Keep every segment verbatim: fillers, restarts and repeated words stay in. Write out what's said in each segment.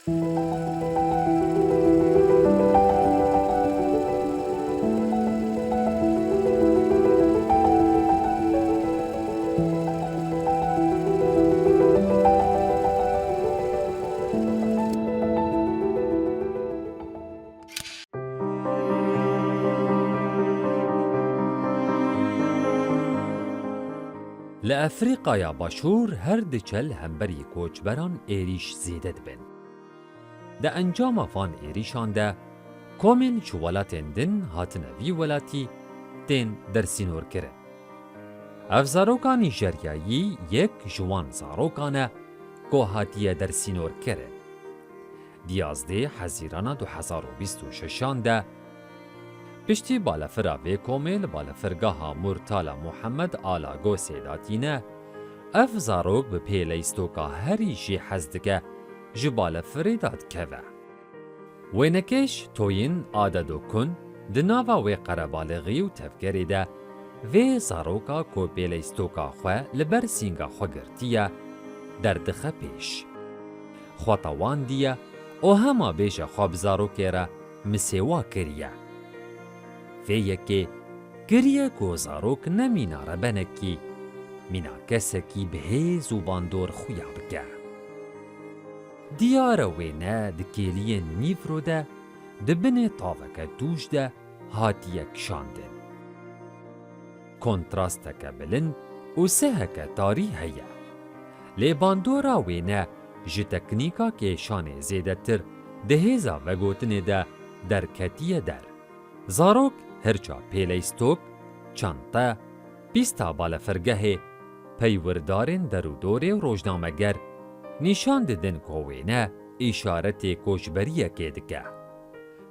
Li Efrîqaya Başûr her diçe li hemberî koçberan êrîş zêde dibin. Di encama van êrîşan de komên ji welatên din hatine vî welatî tên dersînorkirin. Ev zaroka Nîjeryayî yek ji wan zarokan e ku hatiye dersînorkirin. Di yazdê Hezîrana du hezar û bîst û şeşan de, piştî balefira vê komê li balefirgeha Murtala Muhammed a Lagosê datîne, ev zarok bi pêleystoka herî jê hez dike ji balefirê dadikeve. Wênekêş Toyin Adedokun di nava wê qerebalixî û tevgerê de vê zaroka ku pêleystoka xwe li ber sînga xwe girtiye, derdixe pêş. Xwe tewandiye û hema bêje xwe bi zarokê re misêwa kiriye. Vê yekê kiriye ku zarok ne mîna rebenekî, mîna kesekî bi hêz û bandor xuya bike. Diyar e wêne di kêliyên nîvro de, di binê taveke tûj de hatiye kişandin. Kontrasteke bilind û seheke tarî heye. Lê bandora wêne ji teknîka kêşanê zêdetir di hêza vegotinê de derketiye der. Zarok hirça pêleystok, çante, pîsta balefirgehê, peywirdarên derûdorê û rojnameger nîşan didin ku wêne îşaretê koçberiyekê dike.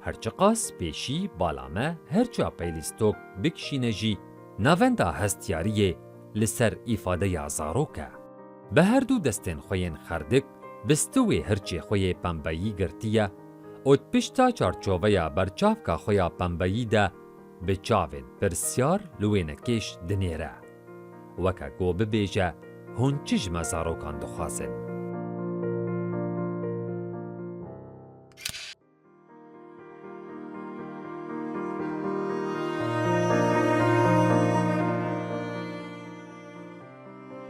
Her çiqas pêşî bala me hirça peylîstok bikişîne jî, navenda hestiyariyê li ser îfadeya zarok e. Bi her du destên xwe yên xerdik bi stûwê hirçê xwe yê pembeyî girtiye û di pişta çarçoveya berçavka xwe ya pembeyî de bi çavên pirsyar li wênekêş dinêre. Weke ku bibêje, hûn çi ji me zarokan dixwazin?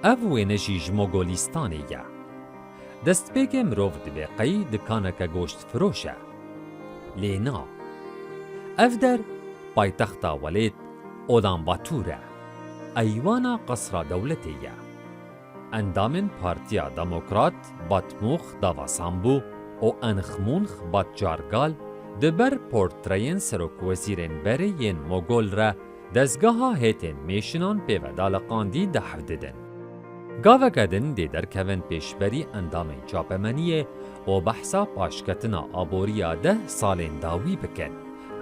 Ev wêne jî ji Mogolîstanê ye. Destpêkê mirov dibê qey dikaneke goştfiroş e. Lê na. Ev der paytexta welêt Ulaanbaatar e. Eywana qesra dewletê ye. Endamên Partiya Demokrat Batmûx Davasanbû û Enxmûnx Batcargal di ber portreyên serokwezîrên berê yên Mogol re dezgeha hêtên mêşinan pê ve daliqandî dehf didin. Gaveke din dê derkevin pêşberî endamên çapemeniyê û behsa paşketina aboriya deh salên dawî bikin.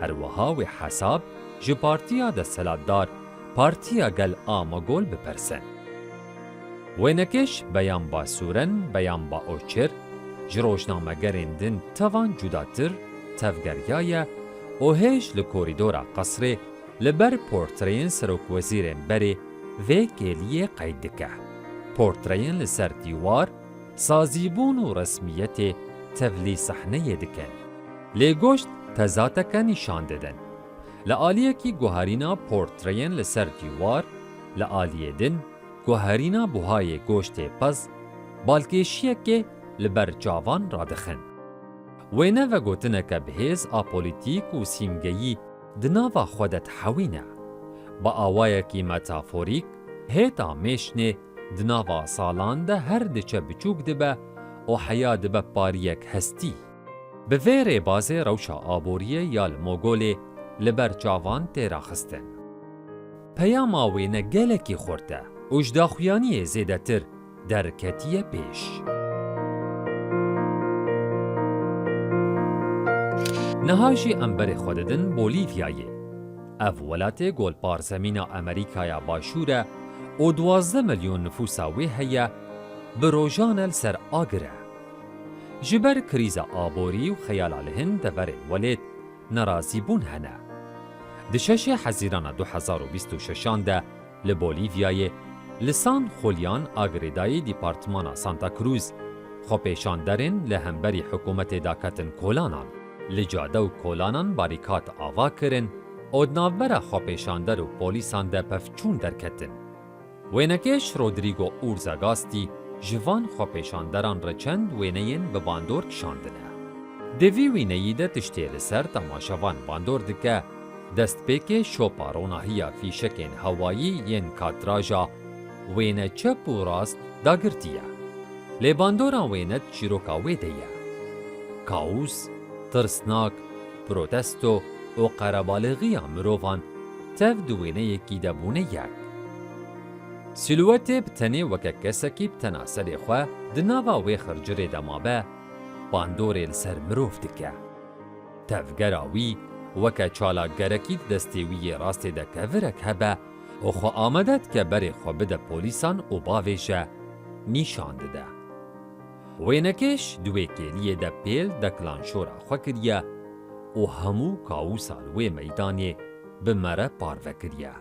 Her wiha wê hesab ji partiya desthilatdar, Partiya Gel a Mogol, bipirsin. Wênekêş Beyan Basuren, Beyan Baoçir, ji rojnamegerên din tevan cudatir tevgeriyaye û hêj li korîdora qesrê li ber portreyên serokwezîrên berê vê kêliyê qeyd dike. Portreyên li ser dîwar sazîbûn û resmiyetê tevlî sehneyê dikin. Lê goşt tezateke nîşan didin. Li aliyekî guherîna portreyên li ser dîwar, li aliyê din guherîna buhayê goştê pez, balkêşiyekê li ber çavan radixin. Wêne vegotineke bihêz a polîtîk û sîmgeyî di nava xwe de dihewîne. Bi awayekî metaforîk, hêta mêşnê di nava salan de her diçe biçûk dibe û heya dibe pariyek hestî. Bi vê rêbazê rewşa aboriyê ya li Mogolê li ber çavan tê raxistin. Peyama wê ne gelekî xurt e û ji daxuyaniyê zêdetir derketiye pêş. Niha jî em berê xwe didin Bolîvyayê. Ev welatê golparzemîna Amerîkaya Başûr e û duwazdeh milyon nifûsa wê heye, bi rojan e li ser agir e. Ji ber krîza aborî û xeyala li hin deverên welêt nerazîbûn hene. Di şeşê Hezîrana du hezar û bîst û şeşan de li Bolîvyayê, li San Julian a girêdayî dîpartmana Santa Cruz, Xwepêşanderên li hemberî hikûmetê daketin kolanan, li cade û kolanan barîkat ava kirin û di navbera xwepêşander û polîsan de pevçûn derketin. Wênekêş Rodrigo Urzagasti ji van xwepêşanderan re çend wêneyên bi bandor kişandine. Di vî wêneyî de tiştê li ser temaşevan bandor dike, destpêkê şopa ronahiya fîşekên hewayî yên kadraja wêne çep û rast dagirtî ye. Lê bandora wêne di çîroka wê de ye. Kaos, tirsnak, protesto û qerebalêxiya mirovan tev di wêneyekî de bûne yek. Silûetê bi tenê weke kesekî bi tena serê xwe di nava wê xircirê de mabe, bandorê li ser mirov dike. Tevgera wî weke çalakgerekî di destê wî yê rastê de kevirek hebe û xwe amade dike berê xwe bide polîsan û bavêje, nîşan dide. Wênekêş di wê kêliyê de pêl deklanşora xwe kiriye û hemû kaosa li wê meydanê bi me re parve kiriye.